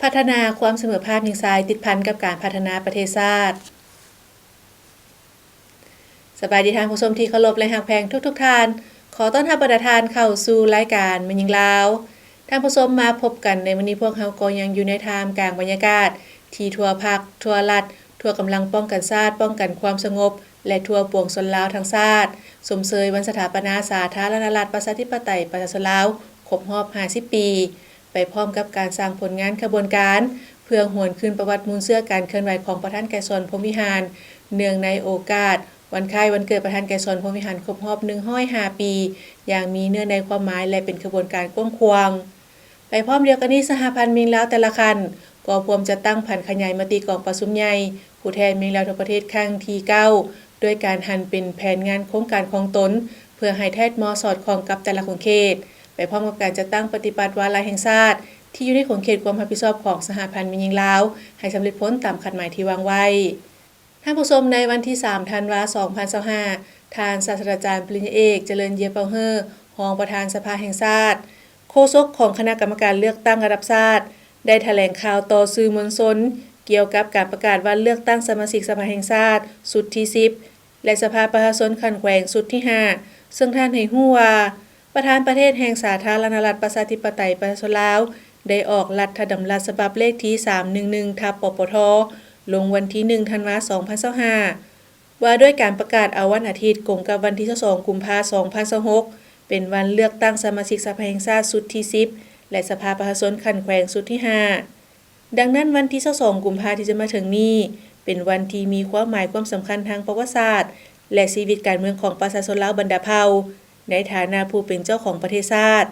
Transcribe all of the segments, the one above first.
ພັດທະນາຄວາມສະເໝີພາບຍິງຊາຍຕິດພັນກັບການພັດທະນາປະເທດຊາດ. ສະບາຍດີທ່ານຜູ້ຊົມທີ່ເຄົາລົບ ແລະ ຮັກແພງທຸກໆທ່ານ. ຂໍຕ້ອນຮັບບັນດາທ່ານເຂົ້າສູ່ລາຍການແມ່ຍິງລາວ. ທ່ານຜູ້ຊົມ, ມາພົບກັນໃນມື້ນີ້, ພວກເຮົາກໍຍັງຢູ່ໃນທ່າມກາງບັນຍາກາດທີ່ທົ່ວພັກ, ທົ່ວລັດ, ທົ່ວກຳລັງປ້ອງກັນຊາດ, ປ້ອງກັນຄວາມສະຫງົບ ແລະ ທົ່ວປວງຊົນລາວທັງຊາດ ຊົມເຊີຍວັນສະຖາປະນາສາທາລະນະລັດ ປະຊາທິປະໄຕ ປະຊາຊົນລາວ ຄົບຮອບຫ້າສິບປີ, ໄປພ້ອມກັບການສ້າງຜົນງານຂະບວນການ ເພື່ອຫວນຄືນປະຫວັດມູນເຊື້ອການເຄື່ອນໄຫວຂອງປະທານໄກສອນ ພົມວິຫານ ເນື່ອງໃນໂອກາດວັນຄ້າຍວັນເກີດປະທານໄກສອນ ພົມວິຫານ ຄົບຮອບໜຶ່ງຮ້ອຍຫ້າປີ ຢ່າງມີເນື້ອໃນຄວາມໝາຍ ແລະ ເປັນຂະບວນການກວ້າງຂວາງ. ໄປພ້ອມດຽວກັນນີ້, ສະຫະພັນແມ່ຍິງລາວແຕ່ລະຂັ້ນ ກໍພວມຈັດຕັ້ງຜັນຂະຫຍາຍມະຕິກອງປະຊຸມໃຫຍ່ຜູ້ແທນແມ່ຍິງລາວທົ່ວປະເທດຄັ້ງທີເກົ້າ ດ້ວຍການຫັນເປັນແຜນງານໂຄງການຂອງຕົນ ເພື່ອໃຫ້ແທດເໝາະສອດຄ່ອງກັບແຕ່ລະຂົງເຂດ, ໄປພ້ອມກັບການຈັດຕັ້ງປະຕິບັດວາລະແຫ່ງຊາດທີ່ຢູ່ໃນຂົງເຂດຄວາມຮັບຜິດຊອບຂອງສະຫະພັນແມ່ຍິງລາວ ໃຫ້ສຳເລັດຜົນຕາມຄາດໝາຍທີ່ວາງໄວ້. ທ່ານຜູ້ຊົມ, ໃນວັນທີສາມ ທັນວາ ສອງພັນຊາວຫ້າ, ທ່ານສາດສະດາຈານປະລິນຍາເອກ ຈະເລີນ ເຢຍເປົາເຮີ ຮອງປະທານສະພາແຫ່ງຊາດ, ໂຄສົກຂອງຄະນະກຳມະການເລືອກຕັ້ງລະດັບຊາດ ໄດ້ຖະແຫຼງຂ່າວຕໍ່ສື່ມວນຊົນ ກ່ຽວກັບການປະກາດວັນເລືອກຕັ້ງສະມາຊິກສະພາແຫ່ງຊາດຊຸດທີສິບ ແລະ ສະພາປະຊາຊົນຂັ້ນແຂວງຊຸດທີຫ້າ ເຊິ່ງທ່ານໃຫ້ຮູ້ວ່າ ປະທານປະເທດແຫ່ງສາທາລະນະລັດ ປະຊາທິປະໄຕ ປະຊາຊົນລາວ ໄດ້ອອກລັດຖະດຳລັດສະບັບເລກທີສາມໜຶ່ງໜຶ່ງ ທັບ ປປທ ລົງວັນທີໜຶ່ງ ທັນວາ ສອງພັນຊາວຫ້າ ວ່າດ້ວຍການປະກາດເອົາວັນອາທິດກົງກັບວັນທີຊາວສອງ ກຸມພາ ສອງພັນຊາວຫົກ ເປັນວັນເລືອກຕັ້ງສະມາຊິກສະພາແຫ່ງຊາດຊຸດທີສິບ ແລະ ສະພາປະຊາຊົນຂັ້ນແຂວງຊຸດທີຫ້າ. ດັ່ງນັ້ນ, ວັນທີຊາວສອງ ກຸມພາ ທີ່ຈະມາເຖິງນີ້ ເປັນວັນທີ່ມີຄວາມໝາຍຄວາມສຳຄັນທາງປະຫວັດສາດ ແລະ ຊີວິດການເມືອງຂອງປະຊາຊົນລາວບັນດາເຜົ່າ ໃນຖານະຜູ້ເປັນເຈົ້າຂອງປະເທດຊາດ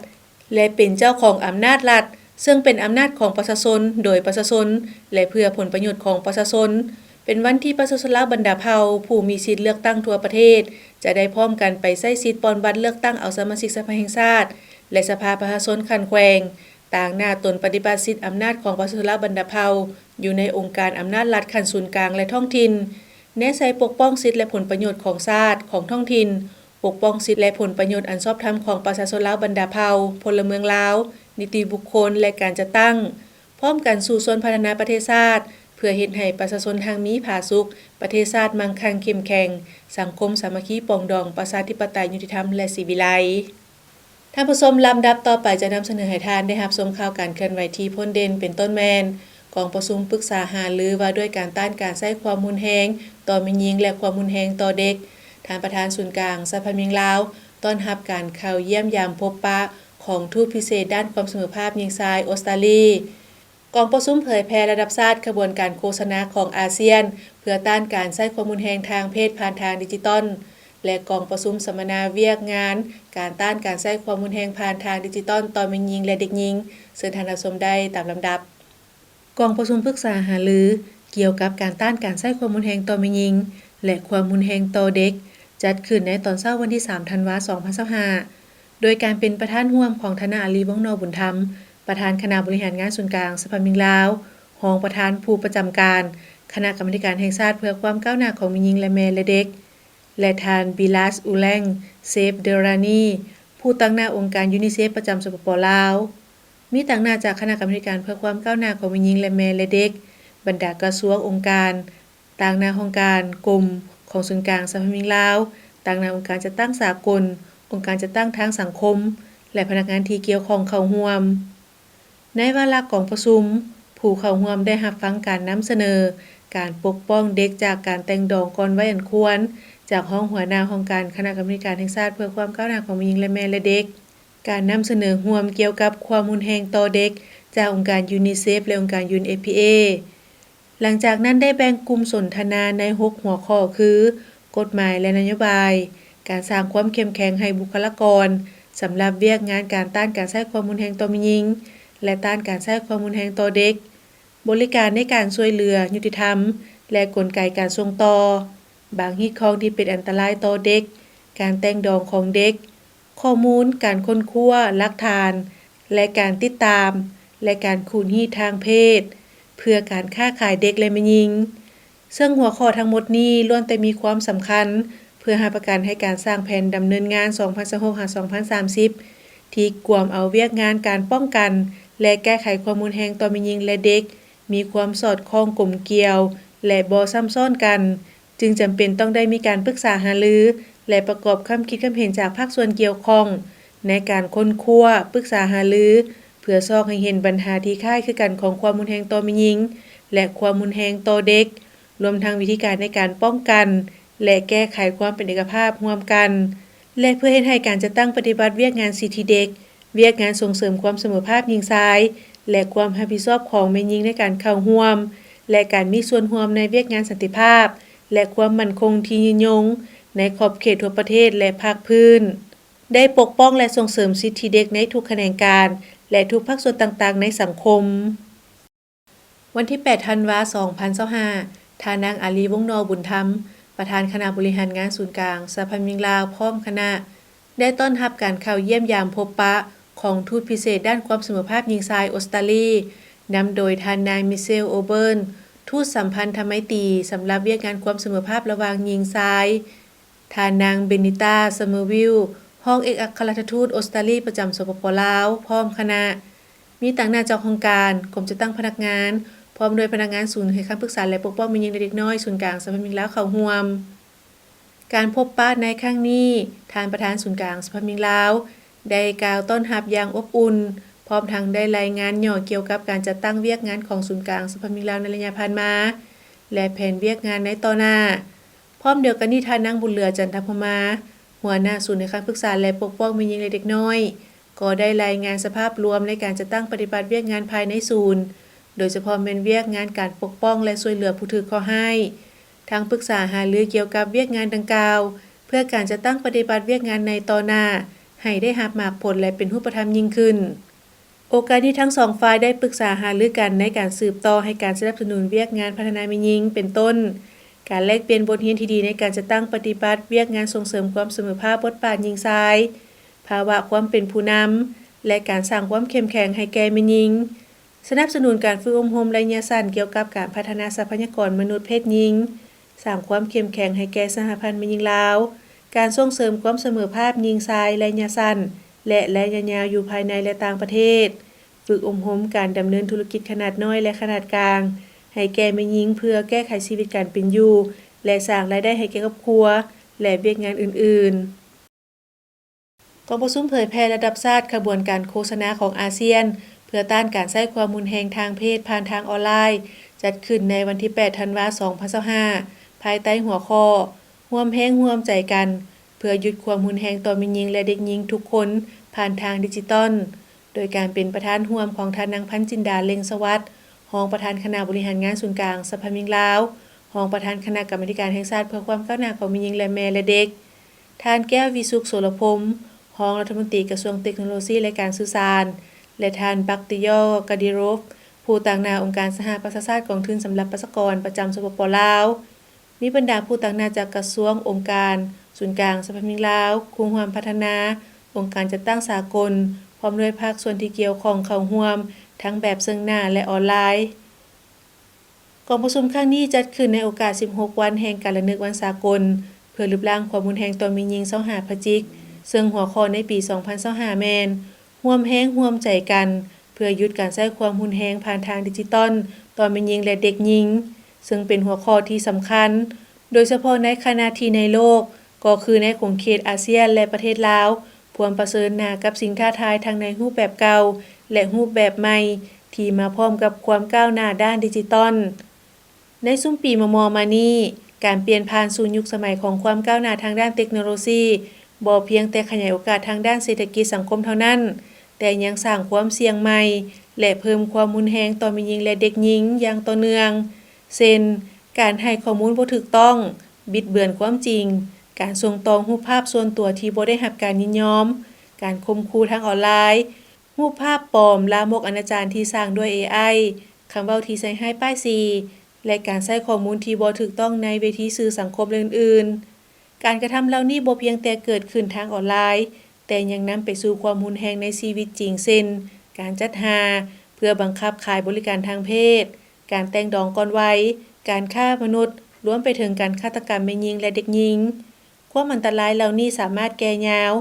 ແລະ ເປັນເຈົ້າຂອງອຳນາດລັດ, ເຊິ່ງເປັນອຳນາດຂອງປະຊາຊົນ, ໂດຍປະຊາຊົນ ແລະ ເພື່ອຜົນປະໂຫຍດຂອງປະຊາຊົນ. ເປັນວັນທີ່ປະຊາຊົນລາວບັນດາເຜົ່າ ຜູ້ມີສິດເລືອກຕັ້ງທົ່ວປະເທດ ຈະໄດ້ພ້ອມກັນໄປໃຊ້ສິດປ່ອນບັດເລືອກຕັ້ງເອົາສະມາຊິກສະພາແຫ່ງຊາດ ແລະ ສະພາປະຊາຊົນຂັ້ນແຂວງ ຕາງໜ້າຕົນປະຕິບັດສິດອຳນາດຂອງປະຊາຊົນລາວບັນດາເຜົ່າ ຢູ່ໃນອົງການອຳນາດລັດຂັ້ນສູນກາງ ແລະ ທ້ອງຖິ່ນ, ແນໃສ່ປົກປ້ອງສິດ ແລະ ຜົນປະໂຫຍດຂອງຊາດ, ຂອງທ້ອງຖິ່ນ, ປົກປ້ອງສິດ ແລະ ຜົນປະໂຫຍດອັນຊອບທຳຂອງປະຊາຊົນລາວບັນດາເຜົ່າ, ພົນລະເມືອງລາວ, ນິຕິບຸກຄົນ ແລະ ການຈັດຕັ້ງ, ພ້ອມກັນສູ້ຊົນພັດທະນາປະເທດຊາດ ເພື່ອເຮັດໃຫ້ປະຊາຊົນຮັ່ງມີຜາສຸກ, ປະເທດຊາດມັ່ງຄັ່ງເຂັ້ມແຂງ, ສັງຄົມສາມັກຄີປອງດອງ, ປະຊາທິປະໄຕ, ຍຸຕິທຳ ແລະ ສີວິໄລ. ທ່ານຜູ້ຊົມ, ລຳດັບຕໍ່ໄປຈະນຳສະເໜີໃຫ້ທ່ານໄດ້ຮັບຊົມຂ່າວການເຄື່ອນໄຫວທີ່ພົ້ນເດັ່ນ ເປັນຕົ້ນແມ່ນ ກອງປະຊຸມປຶກສາຫາລືວ່າດ້ວຍການຕ້ານການໃຊ້ຄວາມຮຸນແຮງຕໍ່ແມ່ຍິງ ແລະ ຄວາມຮຸນແຮງຕໍ່ເດັກ, ທ່ານປະທານສູນກາງສະຫະພັນແມ່ຍິງລາວ ຕ້ອນຮັບການເຂົ້າຢ້ຽມຢາມພົບປະຂອງທູດພິເສດດ້ານຄວາມສະເໝີພາບຍິງຊາຍອົດສະຕາລີ. ກອງປະຊຸມເຜີຍແຜ່ລະດັບຊາດຂະບວນການໂຄສະນາຂອງອາຊຽນ ເພື່ອຕ້ານການໃຊ້ຄວາມຮຸນແຮງທາງເພດຜ່ານທາງດິຈິຕອນ ແລະ ກອງປະຊຸມສຳມະນາວຽກງານການຕ້ານການໃຊ້ຄວາມຮຸນແຮງຜ່ານທາງດິຈິຕອນຕໍ່ແມ່ຍິງ ແລະ ເດັກຍິງ ເຊີນທ່ານຮັບຊົມໄດ້ຕາມລຳດັບ. ກອງປະຊຸມປຶກສາຫາລືກ່ຽວກັບການຕ້ານການໃຊ້ຄວາມຮຸນແຮງຕໍ່ແມ່ຍິງ ແລະ ຄວາມຮຸນແຮງຕໍ່ເດັກ ຈັດຂຶ້ນໃນຕອນເຊົ້າວັນທີສາມ ທັນວາ ສອງພັນຊາວຫ້າ ໂດຍການເປັນປະທານຮ່ວມຂອງທ່ານນາງ ອາລີ ວົງນໍບຸນທຳ ປະທານຄະນະບໍລິຫານງານສູນກາງສະຫະພັນແມ່ຍິງລາວ, ຮອງປະທານຜູ້ປະຈຳການຄະນະກຳມາທິການແຫ່ງຊາດເພື່ອຄວາມກ້າວໜ້າຂອງແມ່ຍິງ ແລະ ແມ່ ແລະ ເດັກ ແລະ ທ່ານ ບິລາສ ອູແລງ ເຊບ ເດຣານີ ຜູ້ຕາງໜ້າອົງການຢູນິເຊຟປະຈຳ ສປປ ລາວ, ມີຕາງໜ້າຈາກຄະນະກຳມາທິການເພື່ອຄວາມກ້າວໜ້າຂອງແມ່ຍິງ ແລະ ແມ່ ແລະ ເດັກ, ບັນດາກະຊວງ, ອົງການ, ຕາງໜ້າຫ້ອງການ, ກົມຂອງສູນກາງສະຫະພັນແມ່ຍິງລາວ, ຕາງໜ້າອົງການຈັດຕັ້ງສາກົນ, ອົງການຈັດຕັ້ງທາງສັງຄົມ ແລະ ພະນັກງານທີ່ກ່ຽວຂ້ອງເຂົ້າຮ່ວມ. ໃນວາລະກອງປະຊຸມ, ຜູ້ເຂົ້າຮ່ວມໄດ້ຮັບຟັງການນຳສະເໜີການປົກປ້ອງເດັກຈາກການແຕ່ງດອງກ່ອນໄວອັນຄວນ ຈາກຮອງຫົວໜ້າຫ້ອງການຄະນະກຳມາທິການແຫ່ງຊາດເພື່ອຄວາມກ້າວໜ້າຂອງແມ່ຍິງ ແລະ ແມ່ ແລະ ເດັກ, ການນຳສະເໜີຮ່ວມກ່ຽວກັບຄວາມຮຸນແຮງຕໍ່ເດັກ ຈາກອົງການຢູນິເຊຟ ແລະ ອົງການ ຢູເອັນ ເອຟ ພີ ເອ. ຫຼັງຈາກນັ້ນໄດ້ແບ່ງກຸ່ມສົນທະນາໃນຫົກຫົວຂໍ້ຄື ກົດໝາຍ ແລະ ນະໂຍບາຍ, ການສ້າງຄວາມເຂັ້ມແຂງໃຫ້ບຸກຄະລາກອນສຳລັບວຽກງານການຕ້ານການໃຊ້ຄວາມຮຸນແຮງຕໍ່ແມ່ຍິງ ແລະ ຕ້ານການໃຊ້ຄວາມຮຸນແຮງຕໍ່ເດັກ, ບໍລິການໃນການຊ່ວຍເຫຼືອ, ຍຸຕິທຳ ແລະ ກົນໄກການສົ່ງຕໍ່, ບາງຮີດຄອງທີ່ເປັນອັນຕະລາຍຕໍ່ເດັກ, ການແຕ່ງດອງຂອງເດັກ, ຂໍ້ມູນ, ການຄົ້ນຄວ້າ, ຫຼັກຖານ ແລະ ການຕິດຕາມ ແລະ ການຂູດຮີດທາງເພດ ເພື່ອການຄ້າຂາຍເດັກ ແລະ ແມ່ຍິງ. ເຊິ່ງຫົວຂໍ້ທັງໝົດນີ້ລ້ວນແຕ່ມີຄວາມສຳຄັນ ເພື່ອຮັບປະກັນໃຫ້ການສ້າງແຜນດຳເນີນງານ ສອງພັນຊາວຫົກ ຫາ ສອງພັນສາມສິບ ທີ່ກວມເອົາວຽກງານການປ້ອງກັນ ແລະ ແກ້ໄຂຄວາມຮຸນແຮງຕໍ່ແມ່ຍິງ ແລະ ເດັກ ມີຄວາມສອດຄ່ອງກົມກຽວ ແລະ ບໍ່ຊ້ຳຊ້ອນກັນ, ຈຶ່ງຈຳເປັນຕ້ອງໄດ້ມີການປຶກສາຫາລື ແລະ ປະກອບຄຳຄິດຄຳເຫັນຈາກພາກສ່ວນກ່ຽວຂ້ອງ ໃນການຄົ້ນຄວ້າ, ປຶກສາຫາລື ເພື່ອຊອກໃຫ້ເຫັນບັນຫາທີ່ຄ້າຍຄືກັນຂອງຄວາມຮຸນແຮງຕໍ່ແມ່ຍິງ ແລະ ຄວາມຮຸນແຮງຕໍ່ເດັກ, ລວມທັງວິທີການໃນການປ້ອງກັນ ແລະ ແກ້ໄຂຄວາມເປັນເອກະພາບຮ່ວມກັນ ແລະ ເພື່ອເຮັດໃຫ້ການຈັດຕັ້ງປະຕິບັດວຽກງານສິດທິເດັກ, ວຽກງານສົ່ງເສີມຄວາມສະເໝີພາບຍິງຊາຍ ແລະ ຄວາມຮັບຜິດຊອບຂອງແມ່ຍິງໃນການເຂົ້າຮ່ວມ ແລະ ການມີສ່ວນຮ່ວມໃນວຽກງານສັນຕິພາບ ແລະ ຄວາມໝັ້ນຄົງທີ່ຍືນຍົງໃນຂອບເຂດທົ່ວປະເທດ ແລະ ພາກພື້ນ, ໄດ້ປົກປ້ອງ ແລະ ສົ່ງເສີມສິດທິເດັກໃນທຸກຂະແໜງການ ແລະ ທຸກພາກສ່ວນຕ່າງໆໃນສັງຄົມ. ວັນທີແປດ ທັນວາ ສອງພັນຊາວຫ້າ ທ່ານນາງ ອາລີ ວົງນໍບຸນທຳ ປະທານຄະນະບໍລິຫານງານສູນກາງສະຫະພັນແມ່ຍິງລາວ ພ້ອມຄະນະ ໄດ້ຕ້ອນຮັບການເຂົ້າຢ້ຽມຢາມພົບປະຂອງທູດພິເສດດ້ານຄວາມສະເໝີພາບຍິງຊາຍອົດສະຕາລີ, ນຳໂດຍທ່ານນາງ ມິເຊລ ໂອເບີນ ທູດສຳພັນທຳໄມຕີສຳລັບວຽກງານຄວາມສະເໝີພາບລະຫວ່າງຍິງຊາຍ, ທ່ານນາງ ເບນິຕາ ຊະເມີວິວ ຮອງເອກອັກຄະລັດຖະທູດອົດສະຕາລີປະຈຳ ສປປ ລາວ ພ້ອມຄະນະ, ມີຕາງໜ້າເຈົ້າຫ້ອງການ, ກົມຈັດຕັ້ງພະນັກງານ, ພ້ອມດ້ວຍພະນັກງານສູນໃຫ້ຄຳປຶກສາ ແລະ ປົກປ້ອງແມ່ຍິງ ແລະ ເດັກນ້ອຍ ສູນກາງສະຫະພັນແມ່ຍິງລາວເຂົ້າຮ່ວມ. ການພົບປະໃນຄັ້ງນີ້, ທ່ານປະທານສູນກາງສະຫະພັນແມ່ຍິງລາວ ໄດ້ກ່າວຕ້ອນຮັບຢ່າງອົບອຸ່ນ, ພ້ອມທັງໄດ້ລາຍງານຫຍໍ້ກ່ຽວກັບການຈັດຕັ້ງວຽກງານຂອງສູນກາງສະຫະພັນແມ່ຍິງລາວໃນໄລຍະຜ່ານມາ ແລະ ແຜນວຽກງານໃນຕໍ່ໜ້າ. ພ້ອມດຽວກັນນີ້, ທ່ານນາງ ບຸນເຫຼືອ ຈັນທະພູມາ ຫົວໜ້າສູນໃຫ້ຄຳປຶກສາ ແລະ ປົກປ້ອງແມ່ຍິງ ແລະ ເດັກນ້ອຍ ກໍໄດ້ລາຍງານສະພາບລວມໃນການຈັດຕັ້ງປະຕິບັດວຽກງານພາຍໃນສູນ, ໂດຍສະເພາະແມ່ນວຽກງານການປົກປ້ອງ ແລະ ຊ່ວຍເຫຼືອຜູ້ຖືກເຄາະຮ້າຍ, ທັງປຶກສາຫາລືກ່ຽວກັບວຽກງານດັ່ງກ່າວ ເພື່ອການຈັດຕັ້ງປະຕິບັດວຽກງານໃນຕໍ່ໜ້າ ໃຫ້ໄດ້ຮັບໝາກຜົນ ແລະ ເປັນຮູບປະທຳຍິ່ງຂຶ້ນ. ໂອກາດນີ້ທັງສອງຝ່າຍໄດ້ປຶກສາຫາລືກັນໃນການສືບຕໍ່ໃຫ້ການສະໜັບສະໜູນວຽກງານພັດທະນາແມ່ຍິງ ເປັນຕົ້ນ ການແລກປ່ຽນບົດຮຽນທີ່ດີໃນການຈັດຕັ້ງປະຕິບັດວຽກງານສົ່ງເສີມຄວາມສະເໝີພາບບົດບາດຍິງຊາຍ, ພາວະຄວາມເປັນຜູ້ນຳ ແລະ ການສ້າງຄວາມເຂັ້ມແຂງໃຫ້ແກ່ແມ່ຍິງ, ສະໜັບສະໜູນການຝຶກອົບຮົມໄລຍະສັ້ນກ່ຽວກັບການພັດທະນາຊັບພະຍາກອນມະນຸດເພດຍິງ, ສ້າງຄວາມເຂັ້ມແຂງໃຫ້ແກ່ສະຫະພັນແມ່ຍິງລາວ, ການສົ່ງເສີມຄວາມສະເໝີພາບຍິງຊາຍໄລຍະສັ້ນ ແລະ ໄລຍະຍາວຢູ່ພາຍໃນ ແລະ ຕ່າງປະເທດ, ຝຶກອົບຮົມການດຳເນີນທຸລະກິດຂະໜາດນ້ອຍ ແລະ ຂະໜາດກາງ ໃຫ້ແກ່ແມ່ຍິງ ເພື່ອແກ້ໄຂຊີວິດການເປັນຢູ່ ແລະ ສ້າງລາຍໄດ້ໃຫ້ແກ່ຄອບຄົວ ແລະ ວຽກງານອື່ນໆ. ກອງປະຊຸມເຜີຍແຜ່ລະດັບຊາດຂະບວນການໂຄສະນາຂອງອາຊຽນ ເພື່ອຕ້ານການໃຊ້ຄວາມຮຸນແຮງທາງເພດຜ່ານທາງອອນລາຍ ຈັດຂຶ້ນໃນວັນທີແປດ ທັນວາ ສອງພັນຊາວຫ້າ ພາຍໃຕ້ຫົວຂໍ້ ຮ່ວມແຮງຮ່ວມໃຈກັນ ເພື່ອຢຸດຄວາມຮຸນແຮງຕໍ່ແມ່ຍິງ ແລະ ເດັກຍິງທຸກຄົນຜ່ານທາງດິຈິຕອນ, ໂດຍການເປັນປະທານຮ່ວມຂອງທ່ານນາງ ພັນຈິນດາ ເລັ່ງສະຫວັດ ຮອງປະທານຄະນະບໍລິຫານງານສູນກາງສະຫະພັນແມ່ຍິງລາວ, ຮອງປະທານຄະນະກຳມາທິການແຫ່ງຊາດເພື່ອຄວາມກ້າວໜ້າຂອງແມ່ຍິງ ແລະ ແມ່ ແລະ ເດັກ, ທ່ານ ແກ້ວວິສຸກ ໂສລະພົມ ຮອງລັດຖະມົນຕີກະຊວງເຕັກໂນໂລຊີ ແລະ ການສື່ສານ ແລະ ທ່ານ ບັກຕິຍໍ ກາດີໂຣຟ ຜູ້ຕາງໜ້າອົງການສະຫະປະຊາຊາດກອງທຶນສຳລັບປະຊາກອນປະຈຳ ສປປ ລາວ. ມີບັນດາຜູ້ຕາງໜ້າຈາກກະຊວງ, ອົງການ, ສູນກາງສະຫະພັນແມ່ຍິງລາວ, ຄູ່ຮ່ວມພັດທະນາ, ອົງການຈັດຕັ້ງສາກົນ, ພ້ອມດ້ວຍພາກສ່ວນທີ່ກ່ຽວຂ້ອງເຂົ້າຮ່ວມ ທັງແບບເຊິ່ງໜ້າ ແລະ ອອນລາຍ. ກອງປະຊຸມຄັ້ງນີ້ຈັດຂຶ້ນໃນໂອກາດສິບຫົກວັນແຫ່ງການລະນຶກວັນສາກົນ ເພື່ອລຶບລ້າງຄວາມຮຸນແຮງຕໍ່ແມ່ຍິງ ຊາວຫ້າ ພະຈິກ, ເຊິ່ງຫົວຂໍ້ໃນປີ ສອງພັນຊາວຫ້າ ແມ່ນ ຮ່ວມແຮງຮ່ວມໃຈກັນ ເພື່ອຢຸດການໃຊ້ຄວາມຮຸນແຮງຜ່ານທາງດິຈິຕອນຕໍ່ແມ່ຍິງ ແລະ ເດັກຍິງ, ເຊິ່ງເປັນຫົວຂໍ້ທີ່ສຳຄັນ, ໂດຍສະເພາະໃນຂະນະທີ່ໃນໂລກ, ກໍຄືໃນຂົງເຂດອາຊຽນ ແລະ ປະເທດລາວ, ພວມປະເຊີນໜ້າກັບສິ່ງທ້າທາຍທັງໃນຮູບແບບເກົ່າ ແລະ ຮູບແບບໃໝ່ ທີ່ມາພ້ອມກັບຄວາມກ້າວໜ້າດ້ານດິຈິຕອນ. ໃນຊຸມປີມໍ່ໆມານີ້, ການປ່ຽນຜ່ານສູ່ຍຸກສະໄໝຂອງຄວາມກ້າວໜ້າທາງດ້ານເຕັກໂນໂລຊີ ບໍ່ພຽງແຕ່ຂະຫຍາຍໂອກາດທາງດ້ານເສດຖະກິດສັງຄົມເທົ່ານັ້ນ, ແຕ່ຍັງສ້າງຄວາມສ່ຽງໃໝ່ ແລະ ເພີ່ມຄວາມຮຸນແຮງຕໍ່ແມ່ຍິງ ແລະ ເດັກຍິງຢ່າງຕໍ່ເນື່ອງ, ເຊັ່ນ ການໃຫ້ຂໍ້ມູນບໍ່ຖືກຕ້ອງ, ບິດເບືອນຄວາມຈິງ, ການສົ່ງຕໍ່ຮູບພາບສ່ວນຕົວທີ່ບໍ່ໄດ້ຮັບການຍິນຍອມ, ການຂົ່ມຂູ່ທາງອອນລາຍ, ຮູບພາບປອມ, ລາມົກອະນາຈານທີ່ສ້າງດ້ວຍເອໄອ, ຄຳເວົ້າທີ່ໃສ່ຮ້າຍປ້າຍສີ, ແລະ ການໃຊ້ຂໍ້ມູນທີ່ບໍ່ຖືກຕ້ອງໃນເວທີສື່ສັງຄົມ ແລະ ອື່ນໆ. ການກະທຳເຫຼົ່ານີ້ບໍ່ພຽງແຕ່ເກີດຂຶ້ນທາງອອນລາຍ, ແຕ່ຍັງນຳໄປສູ່ຄວາມຮຸນແຮງໃນຊີວິດຈິງ ເຊັ່ນ ການຈັດຫາເພື່ອບັງຄັບຂາຍບໍລິການທາງເພດ, ການແຕ່ງດອງກ່ອນໄວ, ການຄ້າມະນຸດ, ລວມໄປເຖິງການຄາດຕະກຳແມ່ຍິງ ແລະ ເດັກຍິງ. ຄວາມອັນຕະລາຍເຫຼົ່ານີ້ສາມາດແກ່ຍາວ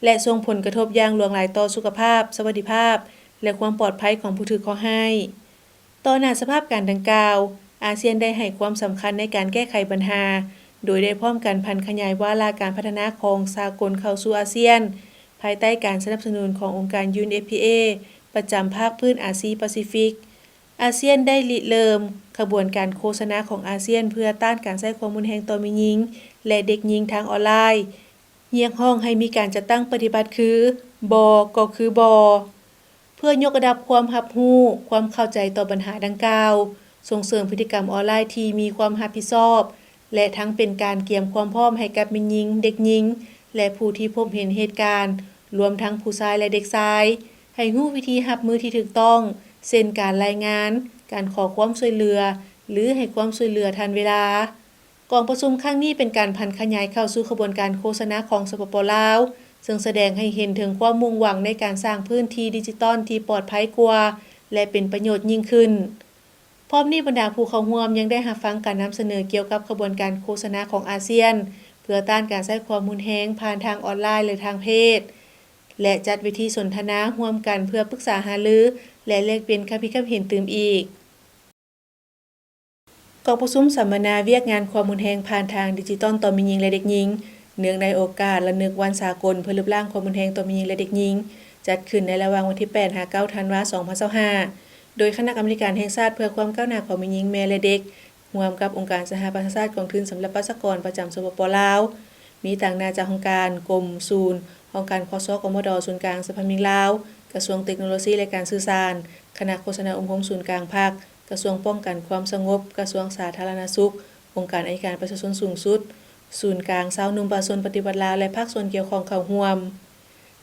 ແລະ ສົ່ງຜົນກະທົບຢ່າງຫຼວງຫຼາຍຕໍ່ສຸຂະພາບ, ສະຫວັດດີພາບ, ແລະ ຄວາມປອດໄພຂອງຜູ້ຖືກເຄາະຮ້າຍ. ຕໍ່ໜ້າສະພາບການດັ່ງກ່າວ, ອາຊຽນໄດ້ໃຫ້ຄວາມສຳຄັນໃນການແກ້ໄຂບັນຫາ, ໂດຍໄດ້ພ້ອມກັນຜັນຂະຫຍາຍວາລະການພັດທະນາຂອງສາກົນເຂົ້າສູ່ອາຊຽນ, ພາຍໃຕ້ການສະໜັບສະໜູນຂອງອົງການ UNFPA ປະຈຳພາກພື້ນອາຊີປາຊີຟິກ. ອາຊຽນໄດ້ລິເລີ່ມຂະບວນການໂຄສະນາຂອງອາຊຽນເພື່ອຕ້ານການໃຊ້ຄວາມຮຸນແຮງຕໍ່ແມ່ຍິງ ແລະ ເດັກຍິງທາງອອນລາຍ, ຮຽກຮ້ອງໃຫ້ມີການຈັດຕັ້ງປະຕິບັດຄື ບໍ່ກໍຄືບໍ່. ເພື່ອຍົກລະດັບຄວາມຮັບຮູ້, ຄວາມເຂົ້າໃຈຕໍ່ບັນຫາດັ່ງກ່າວ, ສົ່ງເສີມພຶດຕິກຳອອນລາຍທີ່ມີຄວາມຮັບຜິດຊອບ ແລະ ທັງເປັນການກຽມຄວາມພ້ອມໃຫ້ກັບແມ່ຍິງ, ເດັກຍິງ ແລະ ຜູ້ທີ່ພົບເຫັນເຫດການ, ລວມທັງຜູ້ຊາຍ ແລະ ເດັກຊາຍ, ໃຫ້ຮູ້ວິທີຮັບມືທີ່ຖືກຕ້ອງ, ເຊັ່ນ ການລາຍງານ, ການຂໍຄວາມຊ່ວຍເຫຼືອ ຫຼື ໃຫ້ຄວາມຊ່ວຍເຫຼືອທັນເວລາ. ກອງປະຊຸມຄັ້ງນີ້ເປັນການຜັນຂະຫຍາຍເຂົ້າສູ່ຂະບວນການໂຄສະນາຂອງ ສປປ ລາວ, ເຊິ່ງສະແດງໃຫ້ເຫັນເຖິງຄວາມມຸ່ງຫວັງໃນການສ້າງພື້ນທີ່ດິຈິຕອນທີ່ປອດໄພກວ່າ ແລະ ເປັນປະໂຫຍດຍິ່ງຂຶ້ນ. ພ້ອມນີ້, ບັນດາຜູ້ເຂົ້າຮ່ວມຍັງໄດ້ຮັບຟັງການນຳສະເໜີກ່ຽວກັບຂະບວນການໂຄສະນາຂອງອາຊຽນ ເພື່ອຕ້ານການໃຊ້ຄວາມຮຸນແຮງຜ່ານທາງອອນລາຍ ແລະ ທາງເພດ ແລະ ຈັດເວທີສົນທະນາຮ່ວມກັນເພື່ອປຶກສາຫາລື ແລະ ແລກປ່ຽນຄຳຄິດຄຳເຫັນຕື່ມອີກ. ກອງປະຊຸມສຳມະນາວຽກງານຄວາມຮຸນແຮງຜ່ານທາງດິຈິຕອນຕໍ່ແມ່ຍິງ ແລະ ເດັກຍິງ ເນື່ອງໃນໂອກາດລະນຶກວັນສາກົນເພື່ອລຶບລ້າງຄວາມຮຸນແຮງຕໍ່ແມ່ຍິງ ແລະ ເດັກຍິງ ຈັດຂຶ້ນໃນລະຫວ່າງວັນທີແປດຫາເກົ້າທັນວາ ສອງພັນຊາວຫ້າ ໂດຍຄະນະກຳມາທິການແຫ່ງຊາດເພື່ອຄວາມກ້າວໜ້າຂອງແມ່ຍິງ ແມ່ ແລະ ເດັກ ຮ່ວມກັບອົງການສະຫະປະຊາຊາດ ກອງທຶນສຳລັບປະຊາກອນປະຈຳ ສປປ ລາວ, ມີຕາງໜ້າຈາກຫ້ອງການ, ກົມ, ສູນ, ຫ້ອງການ ຄສ ກມດ, ສູນກາງສະພາແມ່ຍິງລາວ, ກະຊວງເຕັກໂນໂລຊີ ແລະ ການສື່ສານ, ຄະນະໂຄສະນາອົບຮົມສູນກາງພັກ, ກະຊວງປ້ອງກັນຄວາມສະຫງົບ, ກະຊວງສາທາລະນະສຸກ, ອົງການໄອຍະການປະຊາຊົນສູງສຸດ, ສູນກາງຊາວໜຸ່ມປະຊາຊົນປະຕິວັດລາວ ແລະ ພາກສ່ວນກ່ຽວຂ້ອງເຂົ້າຮ່ວມ.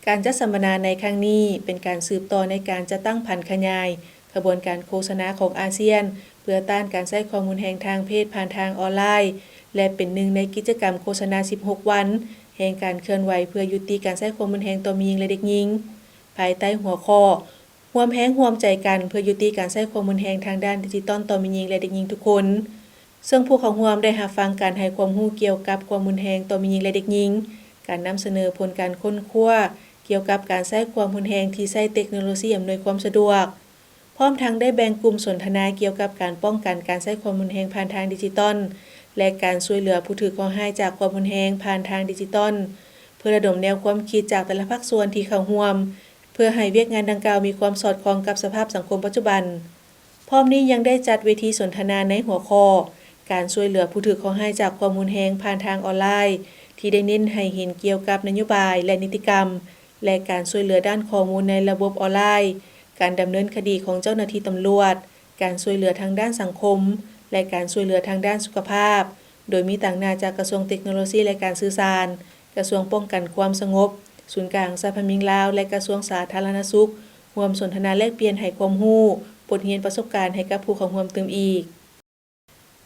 ການຈັດສຳມະນາໃນຄັ້ງນີ້ ເປັນການສືບຕໍ່ໃນການຈັດຕັ້ງຜັນຂະຫຍາຍຂະບວນການໂຄສະນາຂອງອາຊຽນ ເພື່ອຕ້ານການໃຊ້ຄວາມຮຸນແຮງທາງເພດຜ່ານທາງອອນລາຍ ແລະ ເປັນໜຶ່ງໃນກິດຈະກຳໂຄສະນາສິບຫົກວັນ ແຫ່ງການເຄື່ອນໄຫວເພື່ອຍຸຕິການໃຊ້ຄວາມຮຸນແຮງຕໍ່ແມ່ຍິງ ແລະ ເດັກຍິງ ພາຍໃຕ້ຫົວຂໍ້ ຮ່ວມແຮງຮ່ວມໃຈກັນເພື່ອຍຸຕິການໃຊ້ຄວາມຮຸນແຮງທາງດ້ານດິຈິຕອນຕໍ່ແມ່ຍິງ ແລະ ເດັກຍິງທຸກຄົນ. ເຊິ່ງຜູ້ເຂົ້າຮ່ວມໄດ້ຮັບຟັງການໃຫ້ຄວາມຮູ້ກ່ຽວກັບຄວາມຮຸນແຮງຕໍ່ແມ່ຍິງ ແລະ ເດັກຍິງ, ການນຳສະເໜີຜົນການຄົ້ນຄວ້າກ່ຽວກັບການໃຊ້ຄວາມຮຸນແຮງທີ່ໃຊ້ເຕັກໂນໂລຊີອຳນວຍຄວາມສະດວກ, ພ້ອມທັງໄດ້ແບ່ງກຸ່ມສົນທະນາກ່ຽວກັບການປ້ອງກັນການໃຊ້ຄວາມຮຸນແຮງຜ່ານທາງດິຈິຕອນ ແລະ ການຊ່ວຍເຫຼືອຜູ້ຖືກເຄາະຮ້າຍຈາກຄວາມຮຸນແຮງຜ່ານທາງດິຈິຕອນ, ເພື່ອລະດົມແນວຄວາມຄິດຈາກແຕ່ລະພາກສ່ວນທີ່ເຂົ້າຮ່ວມ, ເພື່ອໃຫ້ວຽກງານດັ່ງກ່າວມີຄວາມສອດຄ່ອງກັບສະພາບສັງຄົມປັດຈຸບັນ. ພ້ອມນີ້ຍັງໄດ້ຈັດເວທີສົນທະນາໃນຫົວຂໍ້ ການຊ່ວຍເຫຼືອຜູ້ຖືກເຄາະຮ້າຍຈາກຄວາມຮຸນແຮງຜ່ານທາງອອນລາຍ ທີ່ໄດ້ເນັ້ນໃຫ້ເຫັນກ່ຽວກັບນະໂຍບາຍ ແລະ ນິຕິກຳ ແລະ ການຊ່ວຍເຫຼືອດ້ານຂໍ້ມູນໃນລະບົບອອນລາຍ, ການດຳເນີນຄະດີຂອງເຈົ້າໜ້າທີ່ຕຳຫຼວດ, ການຊ່ວຍເຫຼືອທາງດ້ານສັງຄົມ ແລະ ການຊ່ວຍເຫຼືອທາງດ້ານສຸຂະພາບ, ໂດຍມີຕາງໜ້າຈາກກະຊວງເຕັກໂນໂລຊີ ແລະ ການສື່ສານ, ກະຊວງປ້ອງກັນຄວາມສະຫງົບ, ສູນກາງສະພາແມ່ຍິງລາວ ແລະ ກະຊວງສາທາລະນະສຸກ ຮ່ວມສົນທະນາແລກປ່ຽນໃຫ້ຄວາມຮູ້, ບົດຮຽນປະສົບການໃຫ້ກັບຜູ້ເຂົ້າຮ່ວມຕື່ມອີກ.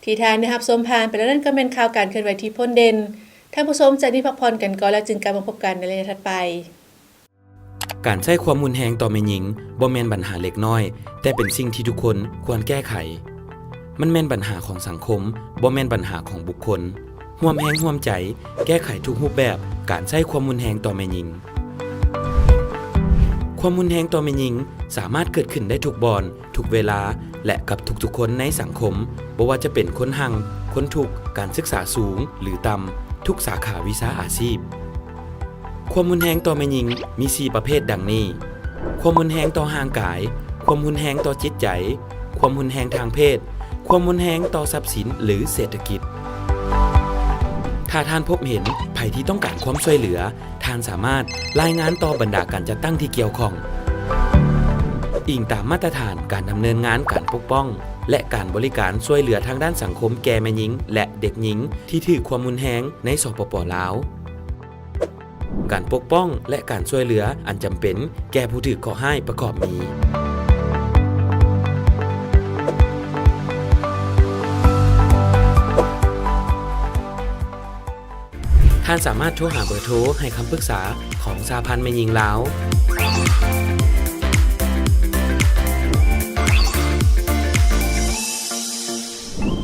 ທີ່ທ່ານໄດ້ຮັບຊົມຜ່ານໄປແລ້ວນັ້ນກໍແມ່ນຂ່າວການເຄື່ອນໄຫວທີ່ພົ້ນເດັ່ນ. ທ່ານຜູ້ຊົມຈະໄດ້ພັກຜ່ອນກັນກ່ອນ ແລ້ວຈຶ່ງກັບມາພົບກັນໃນໄລຍະຖັດໄປ. ການໃຊ້ຄວາມຮຸນແຮງຕໍ່ແມ່ຍິງບໍ່ແມ່ນບັນຫາເລັກນ້ອຍ, ແຕ່ເປັນສິ່ງທີ່ທຸກຄົນຄວນແກ້ໄຂ. ມັນແມ່ນບັນຫາຂອງສັງຄົມ, ບໍ່ແມ່ນບັນຫາຂອງບຸກຄົນ. ຮ່ວມແຮງຮ່ວມໃຈແກ້ໄຂທຸກຮູບແບບການໃຊ້ຄວາມຮຸນແຮງຕໍ່ແມ່ຍິງ. ຄວາມຮຸນແຮງຕໍ່ແມ່ຍິງສາມາດເກີດຂຶ້ນໄດ້ທຸກບ່ອນ, ທຸກເວລາ ແລະ ກັບທຸກໆຄົນໃນສັງຄົມ, ບໍ່ວ່າຈະເປັນຄົນຮັ່ງ, ຄົນທຸກ, ການສຶກສາສູງ ຫຼື ຕ່ຳ, ທຸກສາຂາວິຊາອາຊີບ. ຄວາມຮຸນແຮງຕໍ່ແມ່ຍິງມີສີ່ປະເພດດັ່ງນີ້: ຄວາມຮຸນແຮງຕໍ່ຮ່າງກາຍ, ຄວາມຮຸນແຮງຕໍ່ຈິດໃຈ, ຄວາມຮຸນແຮງທາງເພດ, ຄວາມຮຸນແຮງຕໍ່ຊັບສິນ ຫຼື ເສດຖະກິດ. ຖ້າທ່ານພົບເຫັນໃຜທີ່ຕ້ອງການຄວາມຊ່ວຍເຫຼືອ, ທ່ານສາມາດລາຍງານຕໍ່ບັນດາການຈັດຕັ້ງທີ່ກ່ຽວຂ້ອງ, ອີງຕາມມາດຕະຖານການດຳເນີນງານການປົກປ້ອງ ແລະ ການບໍລິການຊ່ວຍເຫຼືອທາງດ້ານສັງຄົມແກ່ແມ່ຍິງ ແລະ ເດັກຍິງທີ່ຖືກຄວາມຮຸນແຮງໃນ ສປປ ລາວ. ການປົກປ້ອງ ແລະ ການຊ່ວຍເຫຼືອອັນຈຳເປັນແກ່ຜູ້ຖືກເຄາະຮ້າຍປະກອບມີ. ທ່ານສາມາດໂທຫາເບີໂທໃຫ້ຄຳປຶກສາຂອງສະຫະພັນແມ່ຍິງລາວ